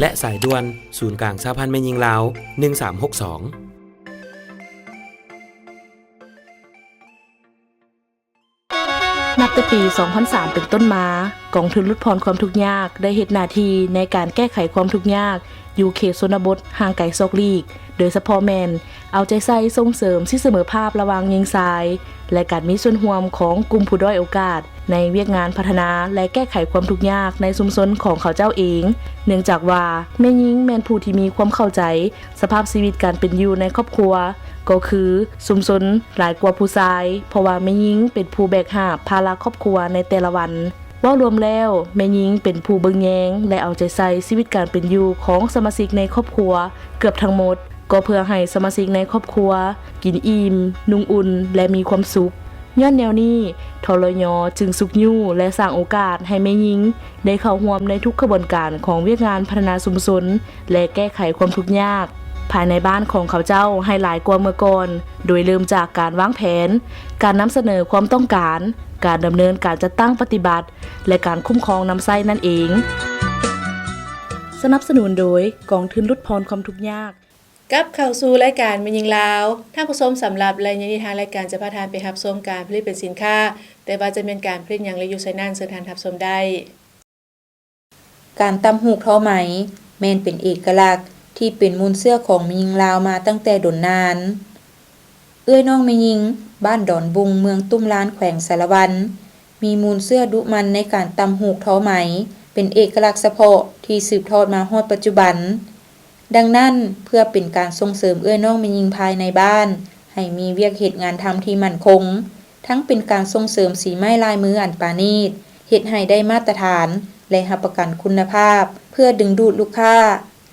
ແລະ ສາຍດ່ວນສູນກາງສະຫະພັນແມ່ຍິງລາວ ໜຶ່ງສາມຫົກສອງ. ນັບ ແຕ່ປີສອງພັນສາມເປັນຕົ້ນມາ, ກອງທຶນຫຼຸດຜ່ອນຄວາມທຸກຍາກໄດ້ເຮັດໜ້າທີ່ໃນການແກ້ໄຂຄວາມທຸກຍາກຢູ່ເຂດຊົນນະບົດຫ່າງໄກສອກຫຼີກ, ໂດຍສະເພາະແມ່ນເອົາໃຈໃສ່ສົ່ງເສີມສິດສະເໝີພາບລະຫວ່າງຍິງຊາຍ ແລະ ການມີສ່ວນຮ່ວມຂອງກຸ່ມຜູ້ດ້ອຍໂອກາດໃນວຽກງານພັດທະນາ ແລະ ແກ້ໄຂຄວາມທຸກຍາກໃນຊຸມຊົນຂອງເຂົາເຈົ້າເອງ. ເນື່ອງຈາກວ່າແມ່ຍິງແມ່ນຜູ້ທີ່ມີຄວາມເຂົ້າໃຈສະພາບຊີວິດການເປັນຢູ່ໃນຄອບຄົວ ກໍຄືຊຸມຊົນຫຼາຍກວ່າຜູ້ຊາຍ, ເພາະວ່າແມ່ຍິງເປັນຜູ້ແບກຫາບພາລະຄອບຄົວໃນແຕ່ລະວັນ. ເວົ້າລວມແລ້ວ, ແມ່ຍິງເປັນຜູ້ເບິ່ງແຍງ ແລະ ເອົາໃຈໃສ່ຊີວິດການເປັນຢູ່ຂອງສະມາຊິກໃນຄອບຄົວເກືອບທັງໝົດ, ກໍເພື່ອໃຫ້ສະມາຊິກໃນຄອບຄົວກິນອີ່ມ, ນຸ່ງອຸ່ນ ແລະ ມີຄວາມສຸກ. ຍ້ອນແນວນີ້, ທລຍ ຈຶ່ງຊຸກຍູ້ ແລະ ສ້າງໂອກາດໃຫ້ແມ່ຍິງໄດ້ເຂົ້າຮ່ວມໃນທຸກຂະບວນການຂອງວຽກງານພັດທະນາຊຸມຊົນ ແລະ ແກ້ໄຂຄວາມທຸກຍາກພາຍໃນບ້ານຂອງເຂົາເຈົ້າໃຫ້ຫຼາຍກວ່າເມື່ອກ່ອນ, ໂດຍເລີ່ມຈາກການວາງແຜນ, ການນຳສະເໜີຄວາມຕ້ອງການ, ການດຳເນີນການຈັດຕັ້ງປະຕິບັດ ແລະ ການຄຸ້ມຄອງນຳໃຊ້ນັ້ນເອງ. ສະໜັບສະໜູນໂດຍກອງທຶນຫຼຸດຜ່ອນຄວາມທຸກຍາກ. ກັບເຂົ້າສູ່ລາຍການແມ່ຍິງລາວ, ທ່ານຜູ້ຊົມ, ສຳລັບໄລຍະນີ້ທາງລາຍການຈະພາທ່ານໄປຮັບຊົມການຜະລິດເປັນສິນຄ້າ, ແຕ່ວ່າຈະແມ່ນການຜະລິດຫຍັງ ແລະ ຢູ່ໃສນັ້ນ, ເຊີນທ່ານຮັບຊົມໄດ້. ການຕ່ຳຫູກທໍໄໝ ແມ່ນເປັນເອກະລັກທີ່ເປັນມູນເຊື້ອຂອງແມ່ຍິງລາວມາຕັ້ງແຕ່ດົນນານ. ເອື້ອຍນ້ອງແມ່ຍິງ ບ້ານດອນບຸງ ເມືອງຕຸ້ມລານ ແຂວງສາລະວັນ ມີມູນເຊື້ອດຸໝັ່ນໃນການຕ່ຳຫູກທໍໄໝ ເປັນເອກະລັກສະເພາະທີ່ສືບທອດມາຮອດປັດຈຸບັນ. ດັ່ງນັ້ນ, ເພື່ອເປັນການສົ່ງເສີມເອື້ອຍນ້ອງແມ່ຍິງພາຍໃນບ້ານ ໃຫ້ມີວຽກເຮັດງານທຳທີ່ໝັ້ນຄົງ, ທັງເປັນການສົ່ງເສີມສີໄມ້ລາຍມືອັນປານີດ, ເຮັດໃຫ້ໄດ້ມາດຕະຖານ ແລະ ຮັບປະກັນຄຸນນະພາບ ເພື່ອດຶງດູດລູກຄ້າ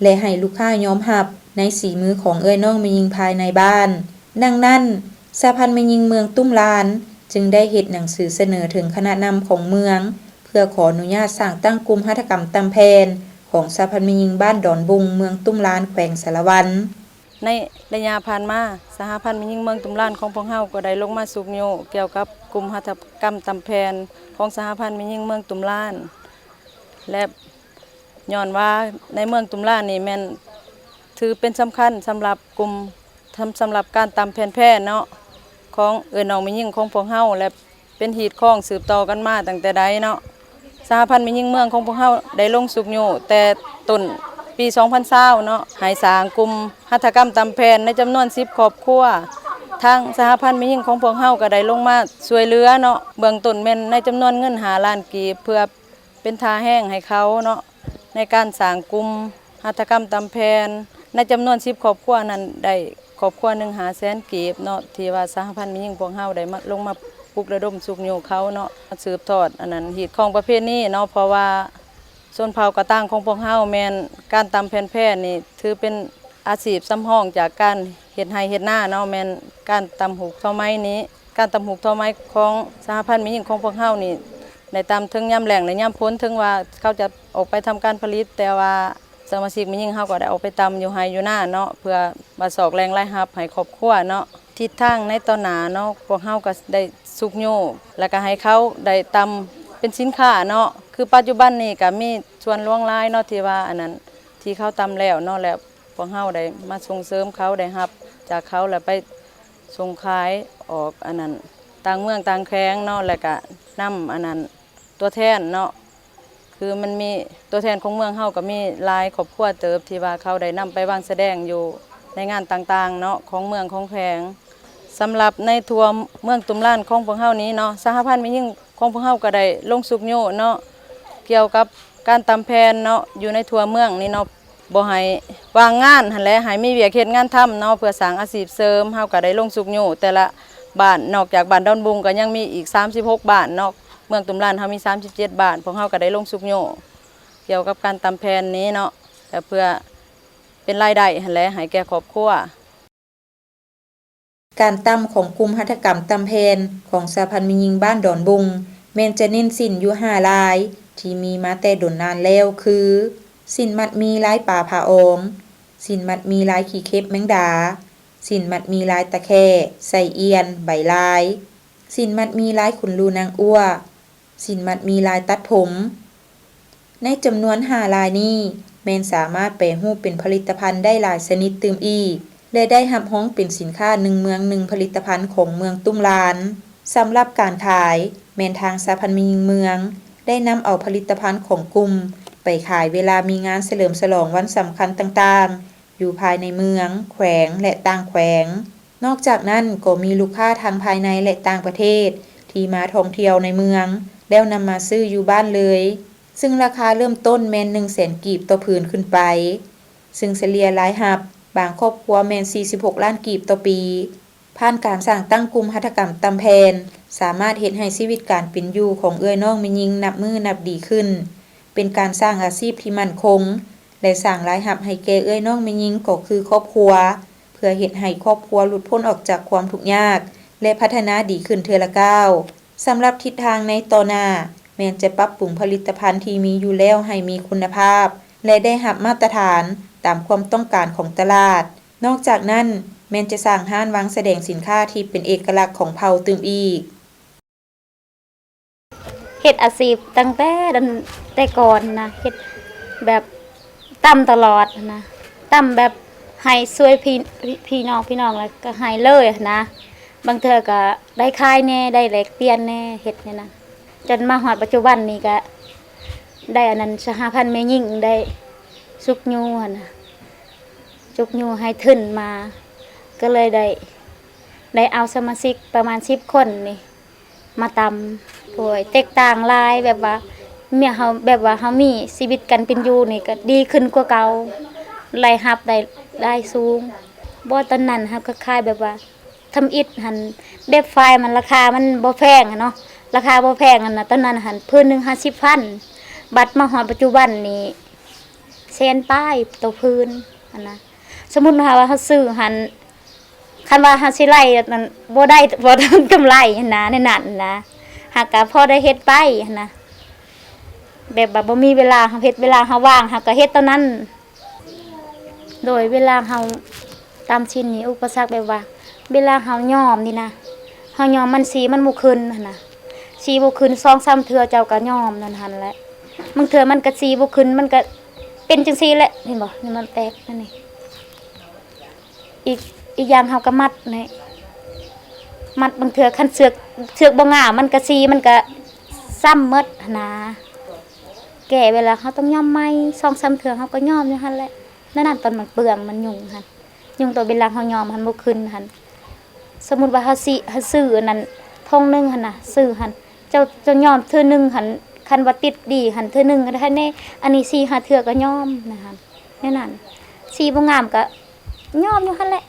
ແລະ ໃຫ້ລູກຄ້າຍອມຮັບໃນສີມືຂອງເອື້ອຍນ້ອງແມ່ຍິງພາຍໃນບ້ານ. ດັ່ງນັ້ນ, ສະຫະພັນແມ່ຍິງເມືອງຕຸ້ມລານ ຈຶ່ງໄດ້ເຮັດໜັງສືສະເໜີເຖິງຄະນະນຳຂອງເມືອງ ເພື່ອຂໍອະນຸຍາດສ້າງຕັ້ງກຸ່ມຫັດຖະກຳຕ່ຳແຜ່ນຂອງສະຫະພັນແມ່ຍິງບ້ານດອນບຸງ ເມືອງຕຸ້ມລານ ແຂວງສາລະວັນ. ໃນໄລຍະຜ່ານມາ, ສະຫະພັນແມ່ຍິງເມືອງຕຸ້ມລານຂອງພວກເຮົາກໍໄດ້ລົງມາຊຸກຍູ້ກ່ຽວກັບກຸ່ມຫັດຖະກຳຕ່ຳແຜ່ນຂອງສະຫະພັນແມ່ຍິງເມືອງຕຸ້ມລານ ແລະ ຍ້ອນວ່າໃນເມືອງຕຸ້ມລານນີ້ແມ່ນຖືເປັນສຳຄັນສຳລັບກຸ່ມ ສຳ ສຳລັບການຕ່ຳແຜ່ນແພເນາະ ຂອງເອື້ອຍນ້ອງແມ່ຍິງຂອງພວກເຮົາ ແລະ ເປັນຮີດຄອງສືບຕໍ່ກັນມາຕັ້ງແຕ່ໃດເນາະ. ສະຫະພັນແມ່ຍິງເມືອງຂອງພວກເຮົາໄດ້ລົງຊຸກຍູ້ແຕ່ຕົ້ນປີສອງພັນຊາວເນາະ ໃຫ້ສ້າງກຸ່ມຫັດຖະກຳຕ່ຳແຜ່ນໃນຈຳນວນສິບຄອບຄົວ. ທາງສະຫະພັນແມ່ຍິງຂອງພວກເຮົາກໍໄດ້ລົງມາຊ່ວຍເຫຼືອເນາະ ເບື້ອງຕົ້ນແມ່ນໃນຈຳນວນເງິນຫ້າລ້ານກີບ ເພື່ອເປັນທ່າແຮງໃຫ້ເຂົາເນາະ ໃນການສ້າງກຸ່ມຫັດຖະກຳຕ່ຳແຜ່ນ ໃນຈຳນວນສິບຄອບຄົວນັ້ນ ໄດ້ຄອບຄົວໜຶ່ງຫ້າແສນກີບເນາະ ທີ່ວ່າສະຫະພັນແມ່ຍິງພວກເຮົາໄດ້ມາ ລົງມາປຸກລະດົມຊຸກຍູ້ເຂົາເນາະ ມາສືບທອດອັນນັ້ນ ຮີດຄອງປະເພນີເນາະ ເພາະວ່າຊົນເຜົ່າກະຕ່າງຂອງພວກເຮົາແມ່ນການຕ່ຳແຜ່ນແພນີ້ ຖືເປັນອາຊີບສຳຮອງຈາກການເຮັດໄຮ່ເຮັດນາເນາະ ແມ່ນການຕ່ຳຫູກທໍໄໝນີ້. ການຕ່ຳຫູກທໍໄໝຂອງສະຫະພັນແມ່ຍິງຂອງພວກເຮົານີ້ ໄດ້ຕ່ຳເຖິງຍາມແລ້ງ ແລະ ຍາມຝົນ, ເຖິງວ່າເຂົາຈະອອກໄປທຳການຜະລິດ, ແຕ່ວ່າສະມາຊິກແມ່ຍິງເຮົາກໍໄດ້ອອກໄປຕ່ຳຢູ່ໄຮ່ຢູ່ນາເນາະ ເພື່ອວ່າຊອກແຫຼ່ງລາຍຮັບໃຫ້ຄອບຄົວເນາະ. ທິດທາງໃນຕໍ່ໜ້າເນາະ ພວກເຮົາກໍໄດ້ຊຸກຍູ້ ແລ້ວກໍໃຫ້ເຂົາໄດ້ຕ່ຳເປັນສິນຄ້າເນາະ. ຄືປັດຈຸບັນນີ້ກໍມີສ່ວນຫຼວງຫຼາຍເນາະ ທີ່ວ່າອັນນັ້ນ ທີ່ເຂົາຕ່ຳແລ້ວເນາະ ແລ້ວ ພວກເຮົາໄດ້ມາສົ່ງເສີມເຂົາ, ໄດ້ຮັບຈາກເຂົາ ແລ້ວໄປສົ່ງຂາຍອອກອັນນັ້ນ ຕ່າງເມືອງຕ່າງແຂວງເນາະ ແລ້ວກະນຳອັນນັ້ນ ຕົວແທນເນາະ ຄືມັນມີຕົວແທນຂອງເມືອງເຮົາກໍມີຫຼາຍຄອບຄົວເຕີບ ທີ່ວ່າເຂົາໄດ້ນຳໄປວາງສະແດງຢູ່ໃນງານຕ່າງໆເນາະ ຂອງເມືອງຂອງແຂວງ. ສຳລັບໃນທົ່ວເມືອງຕຸ້ມລານຂອງພວກເຮົານີ້ເນາະ ສະຫະພັນແມ່ຍິງຂອງພວກເຮົາກໍໄດ້ລົງຊຸກຍູ້ເນາະ ກ່ຽວກັບການຕ່ຳແຜ່ນເນາະ ຢູ່ໃນທົ່ວເມືອງນີ້ເນາະ. ບໍ່ໃຫ້ວ່າງງານຫັ້ນແຫຼະ ໃຫ້ມີວຽກເຮັດງານທຳເນາະ ເພື່ອສ້າງອາຊີບເສີມ. ເຮົາກໍໄດ້ລົງຊຸກຍູ້ແຕ່ລະບ້ານ ນອກຈາກບ້ານດອນບຸງ ກໍຍັງມີອີກສາມສິບຫົກບ້ານເນາະ ເມືອງຕຸ້ມລານເຮົາມີສາມສິບເຈັດບ້ານ ພວກເຮົາກໍໄດ້ລົງຊຸກຍູ້ກ່ຽວກັບການຕ່ຳແຜ່ນນີ້ເນາະ ແລະ ເພື່ອເປັນລາຍໄດ້ຫັ້ນແຫຼະ ໃຫ້ແກ່ຄອບຄົວ. ການຕ່ຳຂອງກຸ່ມຫັດຖະກຳຕ່ຳແຜ່ນຂອງສະຫະພັນແມ່ຍິງບ້ານດອນບຸງ ແມ່ນຈະເນັ້ນສິ້ນຢູ່ຫ້າລາຍ ທີ່ມີມາແຕ່ດົນນານແລ້ວ ຄື ສິ້ນມັດໝີ້ລາຍປາຜ້າອອງ, ສິ້ນມັດໝີ້ລາຍຂີ້ເຂັບແມງດາ, ສິ້ນມັດໝີ້ລາຍຕະແຂ້, ໄສ້ອຽນ, ໃບລາຍ, ສິ້ນມັດໝີ້ລາຍຂຸນລູນາງອົວ, ສິ້ນມັດໝີ້ລາຍຕັດຜົມ. ໃນຈຳນວນຫ້າລາຍນີ້ ແມ່ນສາມາດແປຮູບເປັນຜະລິດຕະພັນໄດ້ຫຼາຍຊະນິດຕື່ມອີກ ແລະ ໄດ້ຮັບຮອງເປັນສິນຄ້າໜຶ່ງເມືອງໜຶ່ງຜະລິດຕະພັນຂອງເມືອງຕຸ້ມລານ. ສຳລັບການຂາຍ ແມ່ນທາງສະຫະພັນແມ່ຍິງເມືອງ ໄດ້ນຳເອົາຜະລິດຕະພັນຂອງກຸ່ມໄປຂາຍເວລາມີງານສະເຫຼີມສະຫຼອງວັນສຳຄັນຕ່າງໆ ຢູ່ພາຍໃນເມືອງ, ແຂວງ ແລະ ຕ່າງແຂວງ. ນອກຈາກນັ້ນ ກໍມີລູກຄ້າທັງພາຍໃນ ແລະ ຕ່າງປະເທດ ທີ່ມາທ່ອງທ່ຽວໃນເມືອງ ແລ້ວນຳມາຊື້ຢູ່ບ້ານເລີຍ, ຊຶ່ງລາຄາເລີ່ມຕົ້ນແມ່ນໜຶ່ງແສນກີບຕໍ່ຜືນຂຶ້ນໄປ, ຊຶ່ງສະເລ່ຍລາຍຮັບບາງຄອບຄົວແມ່ນສີ່ສິບຫົກລ້ານກີບຕໍ່ປີ. ຜ່ານການສ້າງຕັ້ງກຸ່ມຫັດຖະກຳຕ່ຳແຜ່ນ ສາມາດເຮັດໃຫ້ຊີວິດການເປັນຢູ່ຂອງເອື້ອຍນ້ອງແມ່ຍິງນັບມື້ນັບດີຂຶ້ນ, ເປັນການສ້າງອາຊີບທີ່ໝັ້ນຄົງ ແລະ ສ້າງລາຍຮັບໃຫ້ແກ່ເອື້ອຍນ້ອງແມ່ຍິງກໍຄືຄອບຄົວ, ເພື່ອເຮັດໃຫ້ຄອບຄົວຫຼຸດພົ້ນອອກຈາກຄວາມທຸກຍາກ ແລະ ພັດທະນາດີຂຶ້ນເທື່ອລະກ້າວ. ສຳລັບທິດທາງໃນຕໍ່ໜ້າ ແມ່ນຈະປັບປຸງຜະລິດຕະພັນທີ່ມີຢູ່ແລ້ວໃຫ້ມີຄຸນນະພາບ ແລະ ໄດ້ຮັບມາດຕະຖານຕາມຄວາມຕ້ອງການຂອງຕະຫຼາດ. ນອກຈາກນັ້ນ ແມ່ນຈະສ້າງຮ້ານວາງສະແດງສິນຄ້າທີ່ເປັນເອກະລັກຂອງເຜົ່າຕື່ມອີກ. ເຮັດອາຊີບຕັ້ງແຕ່ ແຕ່ກ່ອນນະ ເຮັດແບບຕຳຕະຫຼອດນະ ຕຳແບບໃຫ້ຊ່ວຍພີ່ ພີ່ນ້ອງ ພີ່ນ້ອງ ແລ້ວກໍໃຫ້ເລີຍນະ. ບາງເທື່ອກໍໄດ້ຂາຍແດ່ ໄດ້ແລກປ່ຽນແດ່ ເຮັດແນວນັ້ນ. ຈົນມາຮອດປັດຈຸບັນນີ້ກະໄດ້ອັນນັ້ນ ສະຫະພັນແມ່ຍິງໄດ້ຊຸກຍູ້ຫັ້ນນະ ຊຸກຍູ້ໃຫ້ທຶນມາ ກໍເລີຍໄດ້ ໄດ້ເອົາສະມາຊິກປະມານສິບຄົນນີ້ມາຕຳ. ໂດຍ ແຕກຕ່າງຫຼາຍ ແບບວ່າເມຍເຮົາ ແບບວ່າເຮົາມີຊີວິດການເປັນຢູ່ນີ້ກໍດີຂຶ້ນກວ່າເກົ່າ ລາຍຮັບໄດ້ ໄດ້ສູງ. ບໍ່ ຕອນນັ້ນເຮົາກໍຂາຍແບບວ່າ ທຳອິດຫັ້ນ ແບບຝ້າຍມັນລາຄາມັນບໍ່ແພງຫັ້ນເນາະ ລາຄາບໍ່ແພງຫັ້ນນະ ຕອນນັ້ນຫັ້ນ ຜືນໜຶ່ງຫ້າສິບພັນ ບັດມາຮອດປັດຈຸບັນນີ້ແສນປາຍຕໍ່ຜືນຫັ້ນນະ. ສົມມຸດວ່າເຮົາຊື້ຫັ້ນ ຄັນວ່າເຮົາຊິໄລ່ນັ້ນ ບໍ່ໄດ້ ບໍ່ທັນກຳໄລຫັ້ນນະ ໃນນັ້ນນະ ຫາກກໍພໍໄດ້ເຮັດໄປຫັ້ນນະ ແບບວ່າບໍ່ມີເວລາ ເຮົາເຮັດ ເວລາເຮົາວ່າງ ເຮົາກໍເຮັດຕອນນັ້ນ. ໂດຍ ເວລາເຮົາຕຳຊີ້ນນີ້ ອຸປະສັກແບບວ່າ ເວລາເຮົາຍ້ອມນີ້ນະ ເຮົາຍ້ອມມັນສີມັນບໍ່ຂຶ້ນຫັ້ນນະ ສີບໍ່ຂຶ້ນ ສອງສາມເທື່ອເຈົ້າກໍຍ້ອມນັ້ນຫັ້ນແຫຼະ ບາງເທື່ອມັນກໍສີບໍ່ຂຶ້ນ ມັນກໍເປັນຈັ່ງຊີ້ແຫຼະ ເຫັນບໍ່ ນີ້ມັນແຕກນັ້ນນີ້. ອີກ ອີກຢ່າງເຮົາກໍມັດນີ້ ມັດບາງເທື່ອຄັນເຊືອກ ເຊືອກບໍ່ງາມ ມັນກໍສີ ມັນກໍຊ້ຳໝົດຫັ້ນນະ. ແກ່ເວລາເຮົາຕ້ອງຍ້ອມໃໝ່ ສອງສາມເທື່ອເຮົາກໍຍ້ອມຢູ່ຫັ້ນແຫຼະ ນັ້ນ ນັ້ນ ຕອນມັນເປືອງມັນຫຍຸ້ງຫັ້ນ ຫຍຸ້ງຕອນເວລາເຮົາຍ້ອມຫັ້ນບໍ່ຂຶ້ນຫັ້ນ. ສົມມຸດວ່າເຮົາຊິ ເຮົາຊື້ອັນນັ້ນ ຖົງໜຶ່ງຫັ້ນນະ ຊື້ຫັ້ນ ເຈົ້າ ເຈົ້າຍ້ອມເທື່ອໜຶ່ງຫັ້ນ ຄັນວ່າຕິດດີຫັ້ນ ເທື່ອໜຶ່ງກໍໄດ້ແດ່ ອັນນີ້ສີ່ຫ້າເທື່ອກໍຍ້ອມນະຫັ້ນ ແນວນັ້ນ ສີບໍ່ງາມກໍຍ້ອມຢູ່ຫັ້ນແຫຼະ.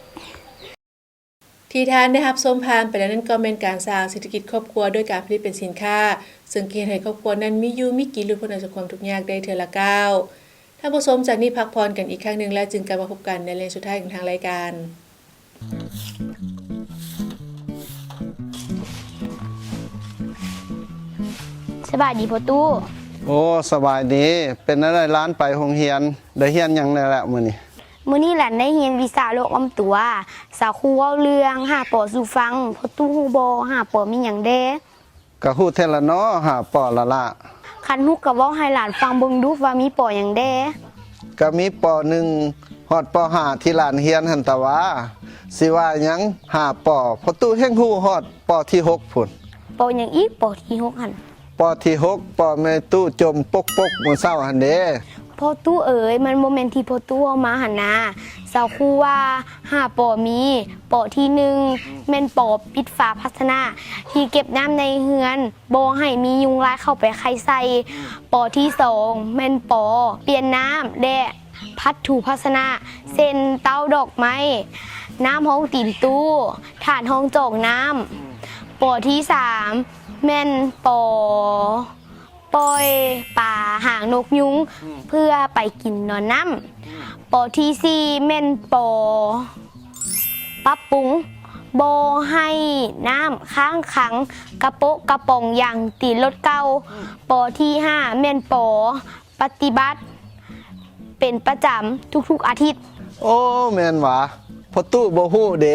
ທີ່ທ່ານໄດ້ຮັບຊົມຜ່ານໄປແລ້ວນັ້ນ ກໍແມ່ນການສ້າງເສດຖະກິດຄອບຄົວດ້ວຍການຜະລິດເປັນສິນຄ້າ ເຊິ່ງເຮັດໃຫ້ຄອບຄົວນັ້ນມີຢູ່ມີກິນ ຫຼຸດພົ້ນອອກຈາກຄວາມທຸກຍາກໄດ້ເທື່ອລະກ້າວ. ທ່ານຜູ້ຊົມ ຈາກນີ້ພັກຜ່ອນກັນອີກຄັ້ງໜຶ່ງ ແລ້ວຈຶ່ງກັບມາພົບກັນໃນເລື່ອງສຸດທ້າຍຂອງທາງລາຍການ. ສະບາຍດີພໍ່ຕູ້. ໂອ້ ສະບາຍດີ. ເປັນແນວໃດຫຼານໄປໂຮງຮຽນ? ໄດ້ຮຽນຫຍັງແດ່ລະມື້ນີ້? ມື້ນີ້ຫຼານໄດ້ຮຽນວິຊາໂລກອ້ອມຕົວ. ສາວຄູເວົ້າເລື່ອງຫ້າ ປ ສູ່ຟັງ. ພໍ່ຕູ້ຮູ້ບໍ່ ຫ້າ ປ ມີຫຍັງແດ່? ກະຮູ້ແທ້ລະເນາະ ຫ້າ ປ ລະລະ. ຄັນຮູ້ກະເວົ້າໃຫ້ຫຼານຟັງເບິ່ງດູວ່າມີ ປ ຫຍັງແດ່? ກະມີ ປ ໜຶ່ງ ຮອດ ປ ຫ້າ ທີ່ຫຼານຮຽນຫັ້ນຕະຫວາ. ຊິວ່າຫຍັງ ຫ້າ ປ ພໍ່ຕູ້ແຮ່ງຮູ້ຮອດ ປ ທີຫົກພຸ້ນ. ປ ຫຍັງອີກ ປ ທີຫົກຫັ້ນ? ປ ທີຫົກ ປ ແມ່ຕູ້ຈົ່ມປົກປົກມື້ເຊົ້າຫັ້ນເດ. ພໍ່ຕູ້ເອີຍ ມັນບໍ່ແມ່ນທີ່ພໍ່ຕູ້ເວົ້າມາຫັ້ນນາ. ສາວຄູວ່າ ຫ້າ ປ ມີ ປ ທີໜຶ່ງ ແມ່ນ ປ ປິດຝາພາຊະນະ ທີ່ເກັບນ້ຳໃນເຮືອນ ບໍ່ໃຫ້ມີຍຸງລາຍເຂົ້າໄປໄຂ່ໃສ່. ປ ທີສອງ ແມ່ນ ປ ປ່ຽນນ້ຳ ແລະ ພັດຖູພາຊະນະ ເຊັ່ນ ເຕົ້າດອກໄມ້, ນ້ຳຮອງຕີນຕູ້, ຖາດຮອງຈອກນ້ຳ. ປ ທີສາມ ແມ່ນ ປ ປ່ອຍປາຫາງນົກຍຸງ ອືມ ເພື່ອໄປກິນນອນນ້ຳ. ອືມ ປ ທີສີ່ ແມ່ນ ປ ປັບປຸງ ບໍ່ໃຫ້ນ້ຳຄ້າງຂັງກະໂປະກະປ໋ອງຢາງຕີນລົດເກົ່າ. ອືມ ປ ທີຫ້າ ແມ່ນ ປ ປະຕິບັດເປັນປະຈຳທຸກໆອາທິດ. ໂອ້ ແມ່ນຫວາ ພໍ່ຕູ້ບໍ່ຮູ້ເດ.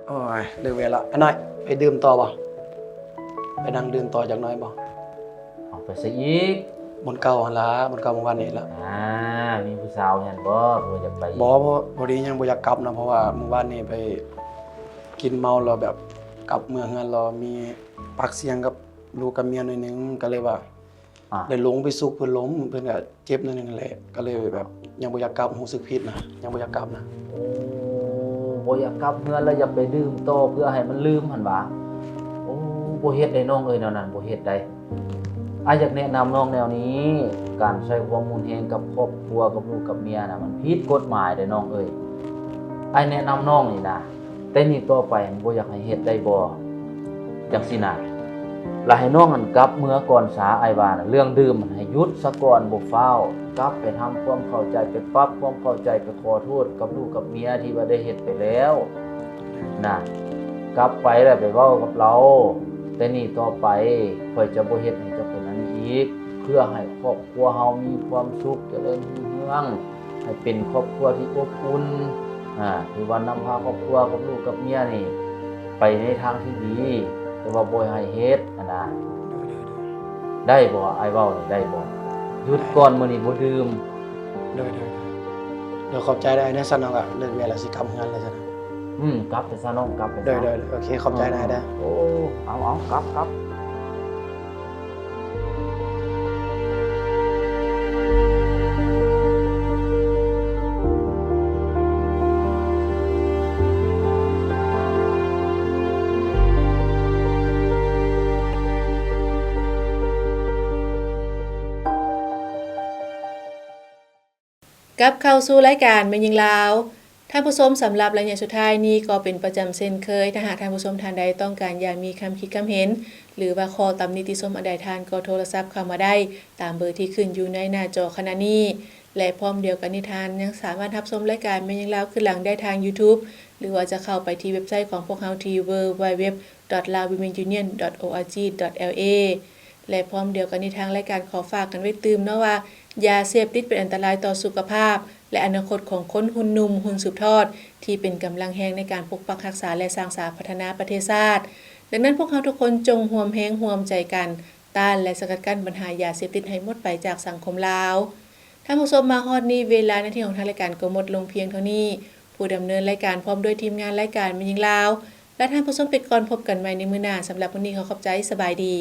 ໂອ້ຍ ເລີກວຽກລະ. ອານ້ອຍ ໄປດື່ມຕໍ່ບໍ່? ໄປນັ່ງດື່ມຕໍ່ຈັກໜ້ອຍບໍ່? ໄປໃສອີກ? ບ່ອນເກົ່າຫັ້ນລະ, ບ່ອນເກົ່າມື້ວານນີ້ລະ. ອ່າ ມີຜູ້ສາວຫັ້ນບໍ່ ຫຼືວ່າຢາກໄປ? ບໍ່, ພໍ ພໍດີຍັງບໍ່ຢາກກັບນະ, ເພາະວ່າມື້ວານນີ້ໄປກິນເມົາແລ້ວ ແບບກັບເມືອເຮືອນແລ້ວມີປາກສຽງກັບລູກກັບເມຍໜ້ອຍໜຶ່ງ, ກໍເລີຍວ່າ ອ່າ ໄດ້ລົງໄປຊຸກເພິ່ນລົ້ມ, ເພິ່ນກໍເຈັບໜ້ອຍໜຶ່ງແຫຼະ, ກໍເລີຍແບບຍັງບໍ່ຢາກກັບ, ຮູ້ສຶກຜິດນະ, ຍັງບໍ່ຢາກກັບນະ. ໂອ້ ບໍ່ຢາກກັບເຮືອນ ແລ້ວຢາກໄປດື່ມຕໍ່ເພື່ອໃຫ້ມັນລືມຫັ້ນຫວາ? ໂອ້ ບໍ່ເຮັດໄດ໋ນ້ອງເອີຍ, ແນວນັ້ນບໍ່ເຮັດໄດ໋. ອ້າຍຢາກແນະນຳນ້ອງແນວນີ້, ການໃຊ້ຄວາມຮຸນແຮງກັບຄອບຄົວ ກັບລູກກັບເມຍນະ ມັນຜິດກົດໝາຍເດ້ນ້ອງເອີຍ. ອ້າຍແນະນຳນ້ອງນີ້ນະ, ແຕ່ນີ້ຕໍ່ໄປບໍ່ຢາກໃຫ້ເຮັດໄດ້ບໍ່? ຈັ່ງຊີ້ນະ. ລະໃຫ້ນ້ອງຫັ້ນກັບເມືອກ່ອນສາ, ອ້າຍວ່ານະ ເລື່ອງດື່ມຫັ້ນໃຫ້ຢຸດສາກ່ອນ, ບໍ່ຟ້າວ. ກັບໄປທຳຄວາມເຂົ້າໃຈ, ໄປປັບຄວາມເຂົ້າໃຈ, ໄປຂໍໂທດກັບລູກກັບເມຍທີ່ວ່າໄດ້ເຮັດໄປແລ້ວນະ. ກັບໄປແລ້ວໄປເວົ້າກັບລາວ, ແຕ່ນີ້ຕໍ່ໄປຂ້ອຍຈະບໍ່ເຮັດໃຫ້ເຈົ້າເປັນອັນນີ້ອີກ, ເພື່ອໃຫ້ຄອບຄົວເຮົາມີຄວາມສຸກ, ຈະເລີນຮຸ່ງເຮືອງ, ໃຫ້ເປັນຄອບຄົວທີ່ອົບອຸ່ນ, ອາ ຖືວ່ານຳພາຄອບຄົວກັບລູກກັບເມຍນີ້ໄປໃນທາງທີ່ດີ, ແຕ່ວ່າບໍ່ໃຫ້ເຮັດຫັ້ນນະ. ໂດຍ ໂດຍ ໂດຍ. ໄດ້ບໍ່? ອ້າຍເວົ້ານີ້ໄດ້ບໍ່? ຢຸດກ່ອນ, ມື້ນີ້ບໍ່ດື່ມ. ໂດຍ ໂດຍ ໂດຍ. ໂດຍ ຂອບໃຈຫຼາຍເດີ. ຊັ້ນເຮົາກໍເລີກວຽກແລ້ວ ຊິກັບເຮືອນແລ້ວຊັ້ນ. ອືມ ກັບໄປຊະນ້ອງ, ກັບໄປຊະ. ໂດຍ ໂດຍ ໂດຍ. ໂອເຄ ຂອບໃຈຫຼາຍເດີ. ໂອ້ ເອົາ ເອົາ ກັບ ກັບ. ກັບເຂົ້າສູ່ລາຍການແມ່ຍິງລາວ. ທ່ານຜູ້ຊົມ, ສຳລັບໄລຍະສຸດທ້າຍນີ້ກໍເປັນປະຈຳເຊັ່ນເຄີຍ, ຖ້າຫາກທ່ານຜູ້ຊົມທ່ານໃດຕ້ອງການຢາກມີຄຳຄິດຄຳເຫັນ ຫຼືວ່າຂໍ້ຕຳໜິຕິຊົມອັນໃດ, ທ່ານກໍໂທລະສັບເຂົ້າມາໄດ້ຕາມເບີທີ່ຂຶ້ນຢູ່ໃນໜ້າຈໍຂະນະນີ້ ແລະ ພ້ອມດຽວກັນນີ້, ທ່ານຍັງສາມາດຮັບຊົມລາຍການແມ່ຍິງລາວຄືນຫຼັງໄດ້ທາງ YouTube ຫຼືວ່າຈະເຂົ້າໄປທີ່ເວັບໄຊຂອງພວກເຮົາທີ່ www.laowomenunion.org.la ແລະ ພ້ອມດຽວກັນນີ້, ທາງລາຍການຂໍຝາກກັນໄວ້ຕື່ມເນາະວ່າ ຢາເສບຕິດເປັນອັນຕະລາຍຕໍ່ສຸຂະພາບ ແລະ ອະນາຄົດຂອງຄົນຮຸ່ນໜຸ່ມ, ຮຸ່ນສືບທອດ ທີ່ເປັນກຳລັງແຮງໃນການປົກປັກຮັກສາ ແລະ ສ້າງສາພັດທະນາປະເທດຊາດ. ດັ່ງນັ້ນ, ພວກເຮົາທຸກຄົນຈົ່ງຮ່ວມແຮງຮ່ວມໃຈກັນ ຕ້ານ ແລະ ສະກັດກັ້ນບັນຫາຢາເສບຕິດໃຫ້ໝົດໄປຈາກສັງຄົມລາວ. ທ່ານຜູ້ຊົມ, ມາຮອດນີ້ ເວລາໜ້າທີ່ຂອງທາງລາຍການກໍໝົດລົງພຽງເທົ່ານີ້. ຜູ້ດຳເນີນລາຍການພ້ອມດ້ວຍທີມງານລາຍການແມ່ຍິງລາວ ລາທ່ານຜູ້ຊົມໄປກ່ອນ, ພົບກັນໃໝ່ໃນມື້ໜ້າ. ສຳລັບມື້ນີ້ຂໍຂອບໃຈ, ສະບາຍດີ.